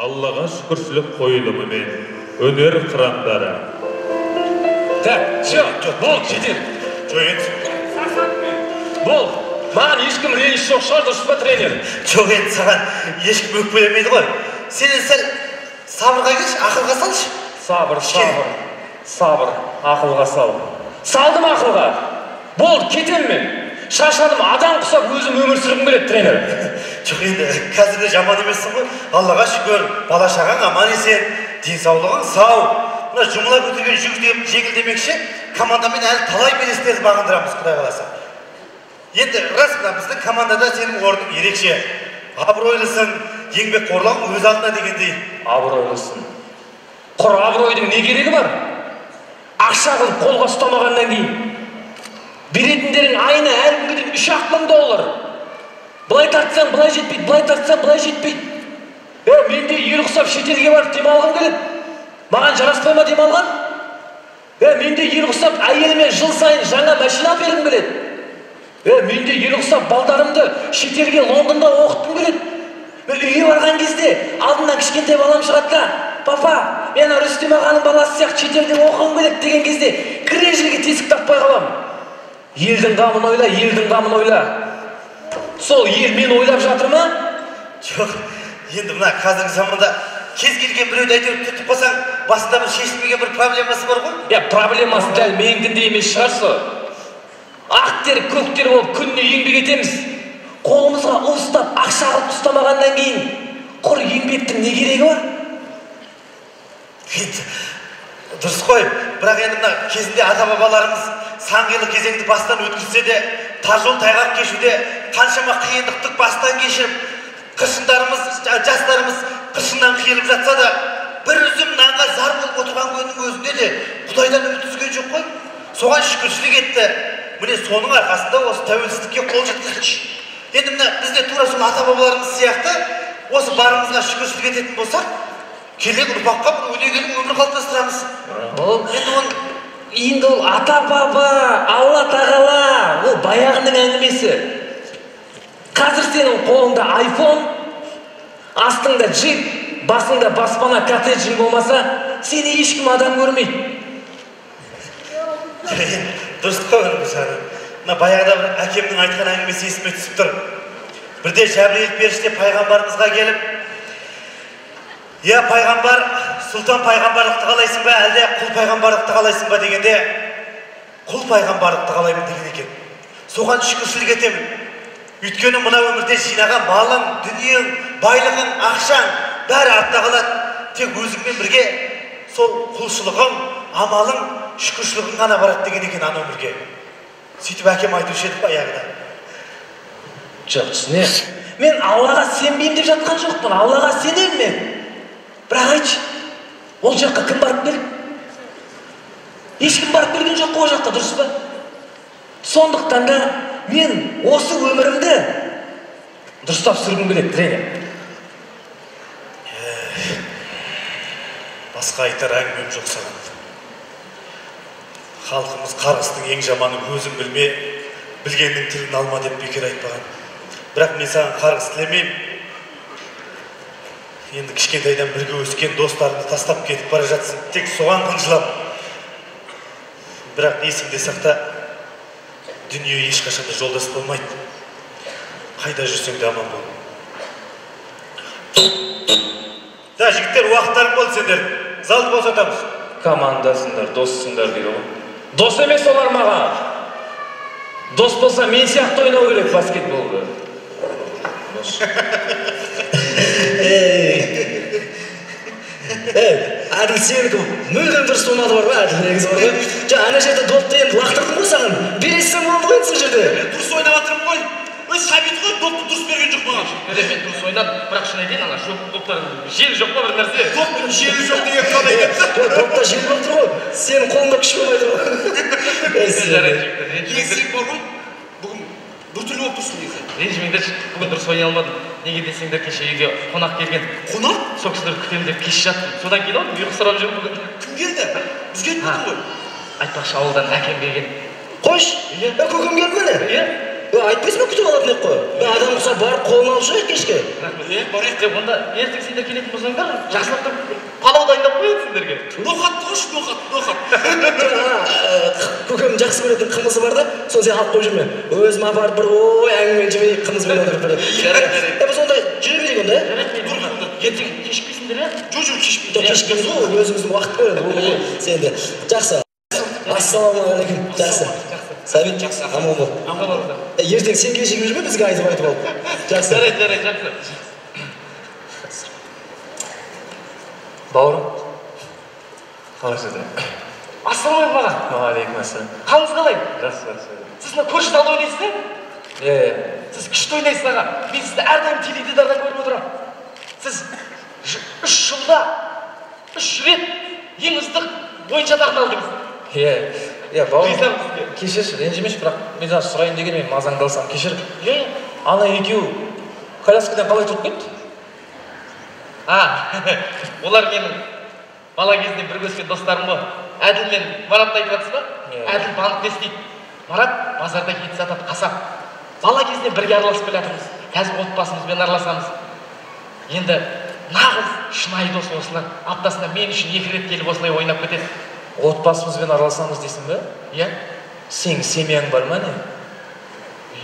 Аллаға шүкіршілік қойылымы мен өнер қырандары. Так, все, болды, жетеді. Жоқ енді. Болды. Маған ешкім реніш жоқ шығар, дұрыс па, тренер? Жоқ енді, саған ешкім өкпелемейді ғой. Сен енді сәл сабырға келші, ақылға салшы. Сабыр, сабыр, сабыр, ақылға сал. Салдым ақылға. Болды, кетемін мен. Шаршадым, адам құсап өзім өмір сүргім келеді, тренер. Жоқ енді, қазір де жаман емессің ғой. Аллаға шүкір, бала шағаң аман есен, денсаулығың сау. Мына жұмыла көтерген жүк жеңіл демекші, командамен әлі талай белестерді бағындырамыз, Құдай қаласа. Енді рас, мына біздің командада сенің орның ерекше. Абыройлысың, еңбекқорлығың өз алдына дегендей. Абыройлысың. Құр абыройдың не керегі бар? Ақша қылып қолға ұстамағаннан кейін. Беретіндерің айына әлі күнге дейін 3-ақ мың доллар. Былай тартсаң, былай жетпейді, былай тартсаң, былай жетпейді. Мен де ел құсап шетелге барып демалғым келеді. Маған жараспай ма демалған? Мен де ел құсап әйеліме жыл сайын жаңа машина бергім келеді. Мен де ел құсап балдарымды шетелге, Лондонда оқытқым келеді. Мен үйге барған кезде алдымнан кішкентай балам шығады да, папа, мен ана Рүстем ағаның баласы сияқты шетелде оқығым келеді деген кезде кіре жерге тесік таппай қаламын. Елдің қамын ойла, елдің қамын ойла. Сол ел мені ойлап жатыр ма? Жоқ, енді мына қазіргі заманда кез келген біреуді әйтеуір тұтып қалсаң, басында бір шешілмеген бір проблемасы бар ғой. Я, проблемасы дәл менікіндей емес шығар сол. Ақ тер, көк тер болып күніне еңбек етеміз. Қолымызға ұстап, ақша қылып ұстамағаннан кейін құр еңбектің не керегі бар? Енді дұрыс қой, бірақ енді мына кезінде ата-бабаларымыз сан қилы кезеңді бастан өткізсе де, тар жол тайғақ кешуде қаншама қиындықты бастан кешіріп, қыршындарымыз, жастарымыз қыршыннан қиылып жатса да, бір үзім нанға зар болып отырған күннің өзінде де Құдайдан үміт үзген жоқ қой. Соған шүкіршілік етті. Міне соның арқасында осы тәуелсіздікке қол жеткіздік. Енді мына біз де тура сол ата-бабаларымыз сияқты осы барымызға шүкіршілік ететін болсақ, келер ұрпаққа бір өнегелі өмір қалыптастырамыз. Енді оны Енді ол ата-баба, Алла тағала, ол баяғының әңгімесі. Қазір сенің қолыңда айфон, астыңда джип, басыңда баспана коттеджің болмаса, сені ешкім адам көрмейді. Дұрыс қой оның жағын. Мына баяғыда бір әкемнің айтқан әңгімесі есіме түсіп тұр. Бірде Жәбірейіл періште пайғамбарымызға келіп, «Я пайғамбар, сұлтан пайғамбарлықты қалайсың ба, әлде құл пайғамбарлықты қалайсың ба?» дегенде, құл пайғамбарлықты қалаймын деген екен. Соған шүкіршілік етемін. Өйткені мына өмірде жинаған малың, дүниең, байлығың, ақшаң бәрі артта қалады. Тек өзіңмен бірге сол құлшылығың, амалың, шүкіршілігің ғана барады деген екен ана өмірге. Сөйтіп әкем айтушы еді баяғыда. Жоқ, түсінемін. Мен Аллаға сенбеймін деп жатқан жоқпын, Аллаға сенемін мен. Бірақ айтшы, ол жаққа кім барып келді? Ешкім барып келген жоқ қой ол жаққа, дұрыс па? Сондықтан да мен осы өмірімді дұрыстап сүргім келеді, тренер. Басқа айтар әңгімем жоқ саған. Халқымыз қарғыстың ең жаманы өзің білме, білгеннің тілін алма деп бекер айтпаған. Бірақ мен саған қарғыс тілемеймін. Енді кішкентайдан бірге өскен достарыңды тастап кетіп бара жатсың, тек соған қынжылам. Бірақ есіңде сақта, дүние ешқашан да жолдас болмайды. Қайда жүрсең де аман бол. Да, жігіттер, уақыттарың болды сендер. Залды босатамыз. Командасыңдар, доссыңдар дейді ғой. Дос емес олар маған. Дос болса мен сияқты ойнау керек баскетболды. Дос. Әділ сенікі мүлдем дұрыс болмады бар ғой, Әділ негізі бар ғой. Жа, ана жерде допты енді лақтырдым ғой саған. Бересің болды ғой енді сол жерде. Мен дұрыс ойнап жатырмын ғой. Өй, Сәбит қой, допты дұрыс берген жоқ маған. Мен дұрыс ойнадым, бірақ шын айтайын, ана жоқ доптардың желі жоқ па бір нәрсе? Доптың желі жоқ деген қалай кетті? Жоқ, допта жел болып тұр ғой. Сенің қолыңда күш болмай тұр ғой. Жарайды, жігіттер, ренжімеңдер. Негізі сен бар ғой, бүгін біртүрлі болып тұрсың негізі. Ренжімеңдерші, бүгін дұрыс ойнай алмадым. Неге десеңдер, кеше үйге қонақ келген. Қонақ? Сол кісілерді күтемін деп кеш жаттым. Содан кейін алдым, ұйқы сұрап жүрмін бүгін. Кім келді? Бізге айтпадың ғой. Айтпақшы, ауылдан әкем келген. Қойшы, көкем келді міне. Иә. Айтпайсың ба, күтіп алатын ек қой. Адам құсап барып қолын алып жүрейік кешке. Рахмет. Барайық. Онда ертең сендер келетін болсаңдар, жақсылап тұрып палау дайындап қояйын сендерге. Ноқатты қойшы, ноқат, ноқат. Көкемнің жақсы көретін қымызы бар да, соны сен алып қойып жүрме. Өзім апарып бір ой әңгімені жемей қымызбен отырып береді. Жарайды. Біз онда жүре берейік онда, Жарайды, ертең кешікпейсіңдер, иә? Жоқ, жоқ, кешікпейміз. Жоқ, кешікпейміз ғой, өзіміздің уақыт қой енді. Сен де. Жақсы. Ассалаумағалейкум. Жақсы. Сәбит, жақсы. Аман бол. Аман болыңдар. Ертең сен кешігіп жүрме, бізге айтып айтып алып. Жақсы. Жарайды, жарайды, жақсы. Бауырым, қалайсыз? Ассалаумағалейкум аға. Уағалейкум ассалам. Қалыңыз қалай? Жақсы, жақсы. Сіз мына көрші залда ойнайсыз ба? Иә, иә. Сіз күшті ойнайсыз аға. Мен сізді әрдайым теледидардан көріп отырамын. Сіз 3 жылда 3 рет ең үздік ойыншы атағын алдыңыз. Иә, иә, бауырым. Ризамын сізге. Кешірші, ренжімеші, бірақ мен жаңа сұрайын деген мен мазаңды алсам кешір. Иә, иә. Ана екеуі коляскадан қалай тұрып кетті? А, олар менің бала кезінен бірге өскен достарым ғой. Әділ мен Маратты айтып жатсыз ба? Әділ банкте істейді. Марат базарда ет сатады, қасап. Бала кезінен бірге араласып келе жатырмыз. Қазір отбасымызбен араласамыз. Енді нағыз шынайы дос осылар. Аптасына мен үшін 2 рет келіп осылай ойнап кетеді. Отбасымызбен араласамыз дейсің бе? Иә. Сенің семьяң бар ма не?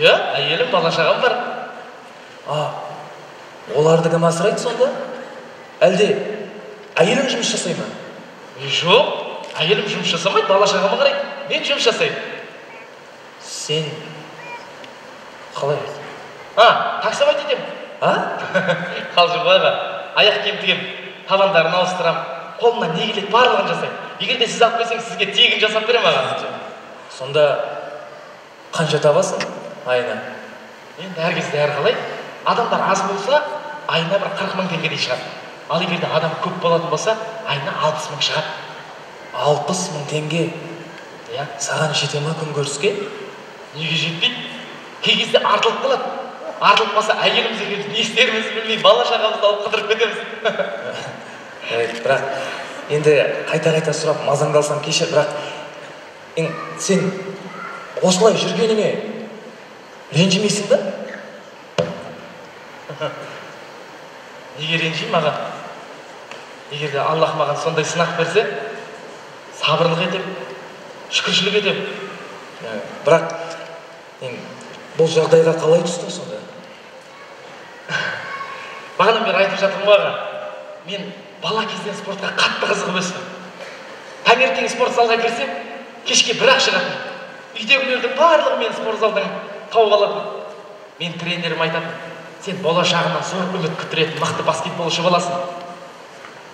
Иә, әйелім, бала шағам бар. А, оларды кім асырайды сонда? Әлде әйелің жұмыс жасай ма? Жоқ, әйелім жұмыс жасамайды, бала шағама қарайды. Мен жұмыс жасаймын. Сен қалай? А, таксовать етемін. А? Қалжың ғой аға. Аяқ киім тігемін, табандарын ауыстырамын, қолымнан не келеді барлығын жасаймын. Егер де сіз алып келсеңіз, сізге тегін жасап беремін аға. Сонда қанша табасың айына? Енді әр кезде әрқалай. Адамдар аз болса, айына бір 40 мың теңгедей шығады. Ал егер де адам көп болатын болса, айына 60 мың шығады. 60 мың теңге? Иә. Саған жете ма күнкөріске? Неге жетпейді? Кей кезде артылып қалады. Артылып қалса, әйеліміз екеуміз не істерімізді білмей, бала шағамызды алып қыдырып кетеміз. Бірақ енді қайта-қайта сұрап мазаңды алсам кешір, бірақ сен осылай жүргеніңе ренжімейсің ба? Неге ренжимін аға? Егер де Аллах маған сондай сынақ берсе, сабырлық етем, шүкіршілік етем. Бірақ бұл жағдайға қалай түстің сонда? Бағанадан бері айтып жатырмын ғой аға. Мен бала кезден спортқа қатты қызығып өстім. Таңертең спорт залға кірсем, кешке бірақ шығатын. Үйдегілердің барлығы мені спорт залдан тауып алатын. Мен тренерім айтатын, сен болашағынан зор үміт күттіретін мықты баскетболшы боласың,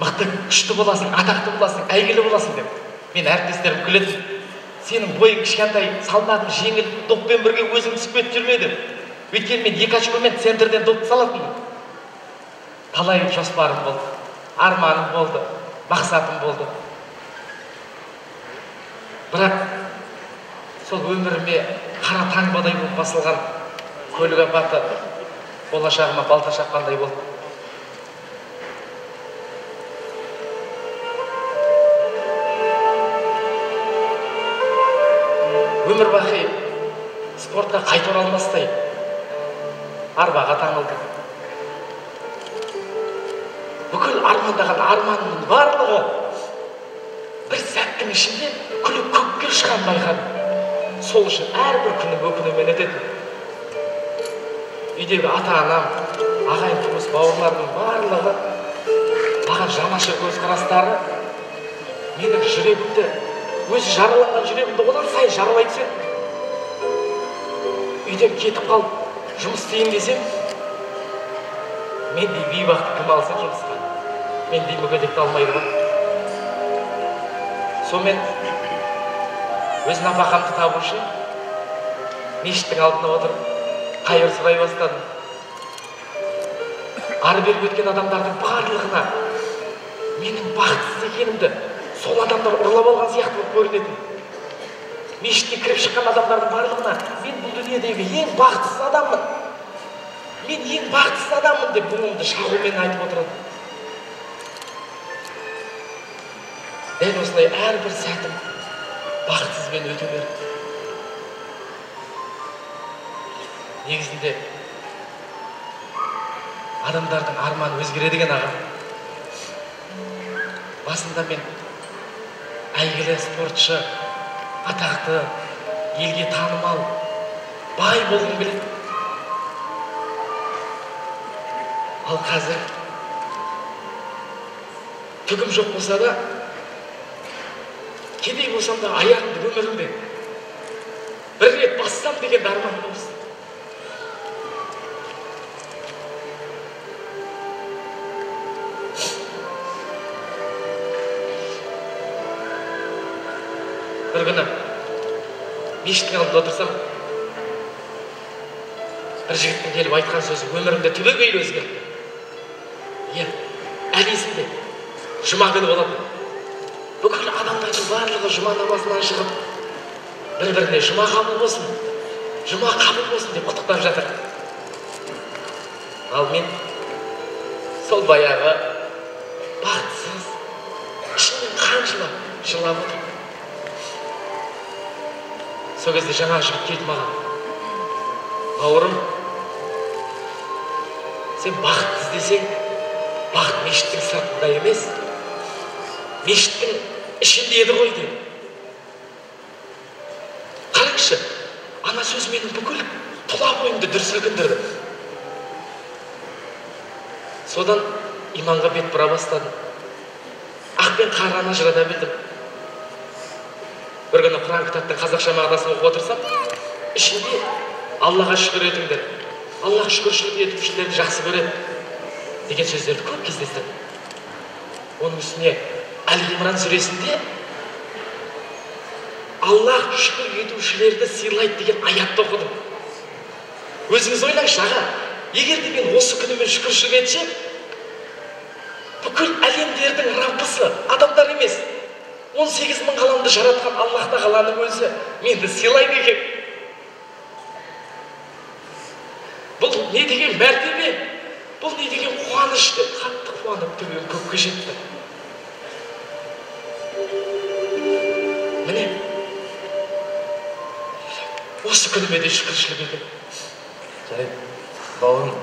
мықты күшті боласың, атақты боласың, әйгілі боласың деп. Мен әріптестерім күлетін, сенің бойың кішкентай, салмағың жеңіл, доппен бірге өзің түсіп кетіп жүрме деп. Өйткені мен 2 очкомен центрден допты салатынмын. Талай жоспарым болды, арманым болды, мақсатым болды. Бірақ сол өміріме қара таңбадай болып басылған көлік апаты болашағыма балта шапқандай болды. Өмір бақи спортқа қайта оралмастай арбаға таңылдым. Бүкіл армандаған арманымның барлығы бір сәттің ішінде күлі көкке ұшқан байқадым. Сол үшін әрбір күнім өкінумен өтетін. Үйдегі ата-анам, ағайын туыс, бауырларымның барлығы маған жанашыр көзқарастары менің жүрегімді, өзі жараланған жүрегімді одан сайын жаралай түседі. Үйден кетіп қалып жұмыс істейін десем, мендей бейбақты кім алсын жұмысқа? Мендей мүгедекті алмайды ғой. Сонымен өз нәпақамды табу үшін мешіттің алдына отырып қайыр сұрай бастадым. Ары бері өткен адамдардың барлығына менің бақытсыз екенімді сол адамдар ұрлап алған сияқты болып көрінетін. Мешітке кіріп шыққан адамдардың барлығына мен бұл дүниедегі ең бақытсыз адаммын, мен ең бақытсыз адаммын деп мұңымды шағумен айтып отырады. Дәл осылай әрбір сәтім бақытсызбен өте берді. Негізінде адамдардың арманы өзгереді екен аға. Басында мен әйгілі спортшы, атақты, елге танымал, бай болғым келеді. Ал қазір түгім жоқ болса да, кедей болсам да аяғымды өмірімде бір рет бассам деген арманым осы. Бір күні мешіттің алдында отырсам, бір жігіттің келіп айтқан сөзі өмірімді түбегейлі өзгертті. Иә, әлі есімде, жұма күні болатын. Бүкіл адамдардың барлығы жұма намазынан шығып, бір-біріне жұма қабыл болсын, жұма қабыл болсын деп құттықтап жатыр. Ал мен сол баяғы бақытсыз, ішімнен қан жылап, жылап отырмын. Сол кезде жаңа жігіт келді маған. Бауырым, сен бақыт іздесең, бақыт мешіттің сыртында емес, мешіттің ішінде еді ғой деді. Қараңызшы, ана сөз менің бүкіл тұла бойымды дүр сілкіндірді. Содан иманға бет бұра бастадым. Ақ пен қараны ажырата білдім. Бір күні Құран кітаптың қазақша мағынасын оқып отырсам, ішінде Аллаға шүкір етіңдер, Аллаға шүкіршілік етушілерді жақсы көреді деген сөздерді көп кездестірдім. Оның үстіне Әл-Имран сүресінде Аллах шүкір етушілерді сыйлайды деген аятты оқыдым. Өзіңіз ойлаңызшы, аға, егер де мен осы күніме шүкіршілік етсем, бүкіл әлемдердің Раббысы адамдар емес, 18 мың ғаламды жаратқан Аллах тағаланың өзі мені сыйлайды екен. Бұл не деген мәртебе, бұл не деген қуаныш деп қатты қуанып төбем көкке жетті. Міне, осы күніме де шүкіршілік етемін. Жарайды, бауырым,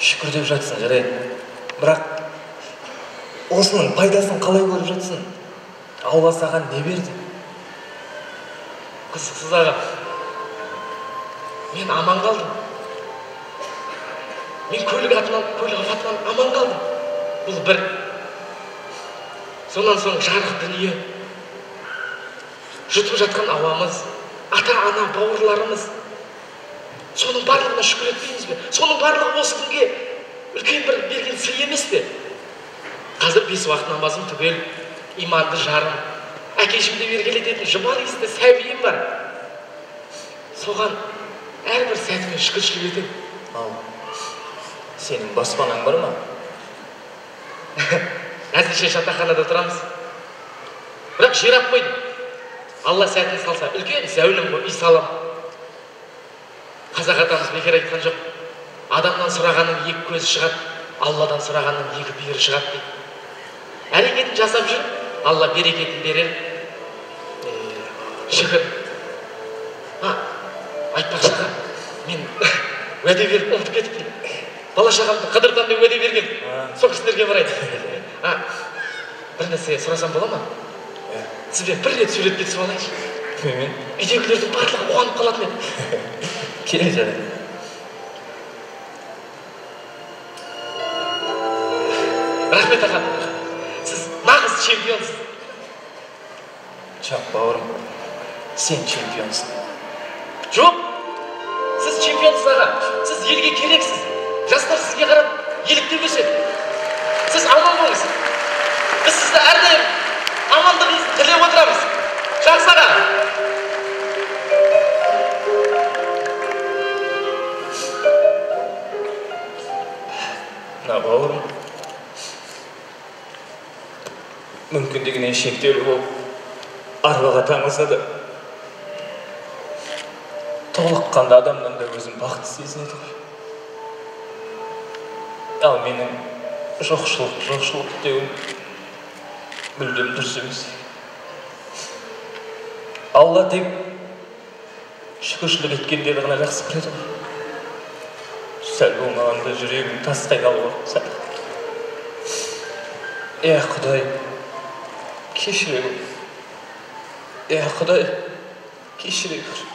шүкір деп жатсың, жарайды. Бірақ осының пайдасын қалай көріп жатсың? Алла саған не берді? Қызықсыз аға, мен аман қалдым. Мен көлік апатынан аман қалдым. Бұл бір. Сонан соң жарық дүние, жұтып жатқан ауамыз, ата-ана, бауырларымыз, соның барлығына шүкір етпейміз бе? Соның барлығы осы күнге үлкен бір берген сый емес пе? Қазір 5 уақыт намазым түгел, иманды жарым, әкешімді еркелететін жұпар иісті сәбиім бар. Соған әрбір сәтіме шүкіршілік етемін. Ал сенің баспанаң бар ма? Әзірше жатақханада тұрамыз. Бірақ жер ап қойдым. Алла сәтін салса, үлкен зәулім үй салам. Қазақ атамыз бекер айтқан жоқ. Адамнан сұрағанның екі көзі шығады, Алладан сұрағанның екі бүйірі шығады дейді. Әрекетін жасап жүр, Алла берекетін берер. Шүкір. Айтпақшы аға, мен уәде беріп ұмытып кетіппін. Бала шағамды қыдыртам деп уәде берген. Сол кісілерге барайын. Бір нәрсе сұрасам бола ма? Сізбен бір рет суретке түсіп алайыншы. Мен? Үйдегілердің барлығы қуанып қалатын еді. Кел, жарайды. Рахмет аға. Сіз нағыз чемпионсыз. Жоқ, бауырым, сен чемпионсың. Жоқ, сіз чемпионсыз аға. Сіз елге керексіз. Жастар сізге қарап еліктеп өседі. Сіз аман болыңыз. Біз сізді әрдайым амандығыңызды тілеп отырамыз. Жақсы аға. Мына бауырым, мүмкіндігінен шектеулі болып арбаға таңылса да, толыққанды адамнан да өзін бақытты сезінеді ғой. Ал менің жоқшылық, жоқшылық деуім мүлдем дұрыс емес. Алла тек шүкіршілік еткендерді ғана жақсы көреді ғой. Сәл болмағанда жүрегім тасқа айналып сәл. Е, Құдай, кешіре көр. Е, Құдай, кешіре көр.